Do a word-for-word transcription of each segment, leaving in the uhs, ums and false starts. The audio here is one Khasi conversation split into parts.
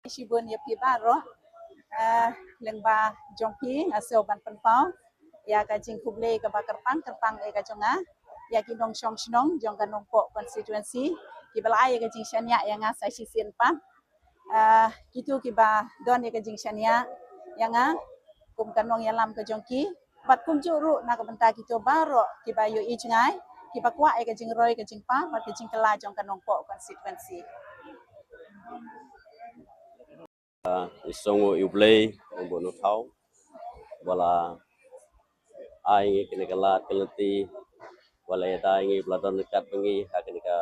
Shibun ïa phi baroh. Ah, lyngba jong phi nga sngew ban pynpaw ïa ka jingkhublei kaba kyrpang kyrpang ïa ka jong nga ïa ki nongshong shnong jong ka Nongpoh constituency kiba la ai ïa ka jingshaniah ïa nga sa shisien pat. Ah, kito kiba don ïa ka jingshaniah ïa nga kum ka nongïalam ka jong ki bad kumjuh ruh na ka bynta kito baroh kiba ïohi jngai kiba kwah ïa ka jingroi ka jingpang bad ka jingkylla jong ka Nongpoh constituency. I sngewbha ïa U Blei, Nongbuh Nongthaw, ba la ai ngi kane ka lad ka lynti, ba la ïada ïa ngi, ba la don ryngkat bad ngi ha kane ka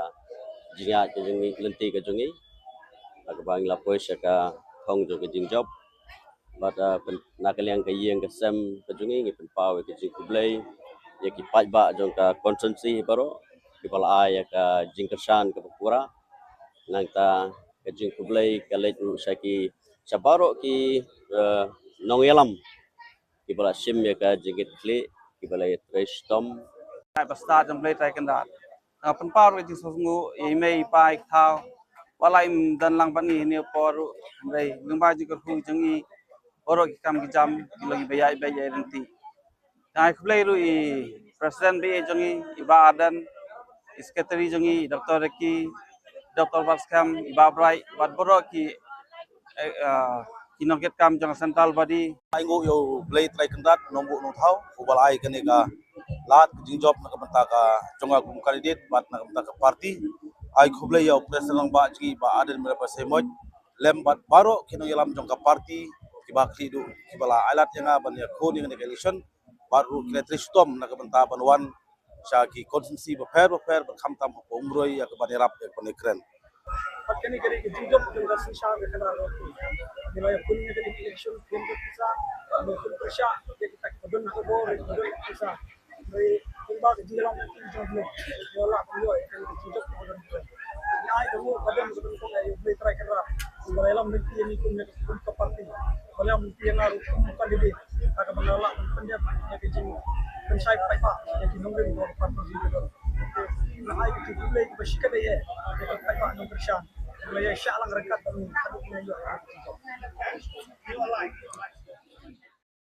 jingïaid ka jong ngi, lynti ka jong ngi, ha kaba ngi la poi sha ka thong jong ka jingjop. Bad na ka liang ka ïing ka sem ka jong ngi, ngi pynpaw ïa ka jingkhublei ïa ki paidbah jong ka constituency baroh kiba la ai ïa ka jingkyrshan kaba pura. Nangta ka jingkhublei ka leit ruh sha ki, sha baroh ki nongïalam kiba la shim ïa ka jingkitkhlieh, kiba la ïatrei shitom. Ba stad jong U Blei Trai Kynrad, nga pynpaw ka jingsngewnguh ïa i mei i pa i thaw, wat la im don lang bad ngi ha kane ka por ruh, hynrei lyngba jingkyrkhu jong ngi baroh ki kam ki jam ki long kiba ïaid beit ïaid ryntih. Nga ai khublei ruh ïa i President ba ïeit jong ngi, i Bah Ardent, i Secretary jong ngi, i Doctor Ricky, Doctor Batskhem, i Bah Bright bad baroh ki, ki nongkitkam jong ka Central Body. Ai nguh ïa U Blei Trai Kynrad, Nongbuh Nongthaw, uba la ai kane ka lad ka jingjop na ka bynta ka jong nga kum candidate bad na ka bynta ka party. Ai khublei ïa u President rangbah jong ngi, Bah Ardent Miller Basaiawmoit, lem bad baroh ki nongïalam jong ka party kiba khlieh duh kiba la ai lad ïa nga ban ïakhun ïa kane ka election. Bad ruh ki la trei shitom na ka bynta ban wan sha ki constituency bapher bapher bad khamtam hapoh Umroi ïa ka ban ïarap ïa ka ban ïakren. Bad kane ka dei ka jingjop jong ka synshar ka Kynrad. Ngi la ïakhun ïa kane ka election, khun ka pisa, ba khun pyrshah ïa kita kiba don khubor, kiba don pisa. Hynrei kumba ka jingïalam ka jong U Blei, ngi la lah ban ïoh ïa kane ka jingjop kaba don. Ngi ai ka nguh ka don ka don kong ïa U Blei Trai Kynrad, uba la ïalam lynti ïa ngi kum ïa ka, kum ka party, uba la ïalam lynti ïa nga ruh kum u candidate, ha kaba nga lah ban pyndep ïa ka jingpynshai paidbah ïa ki nongrim jong ka party jong ngi. Nga ai ka jingkhublei kaba shikatdei eh ïa ki paidbah nongkyrshan kiba la ïaishah lang ryngkat bad ngi haduh ngi ïoh ïa ka jingkyrkhu.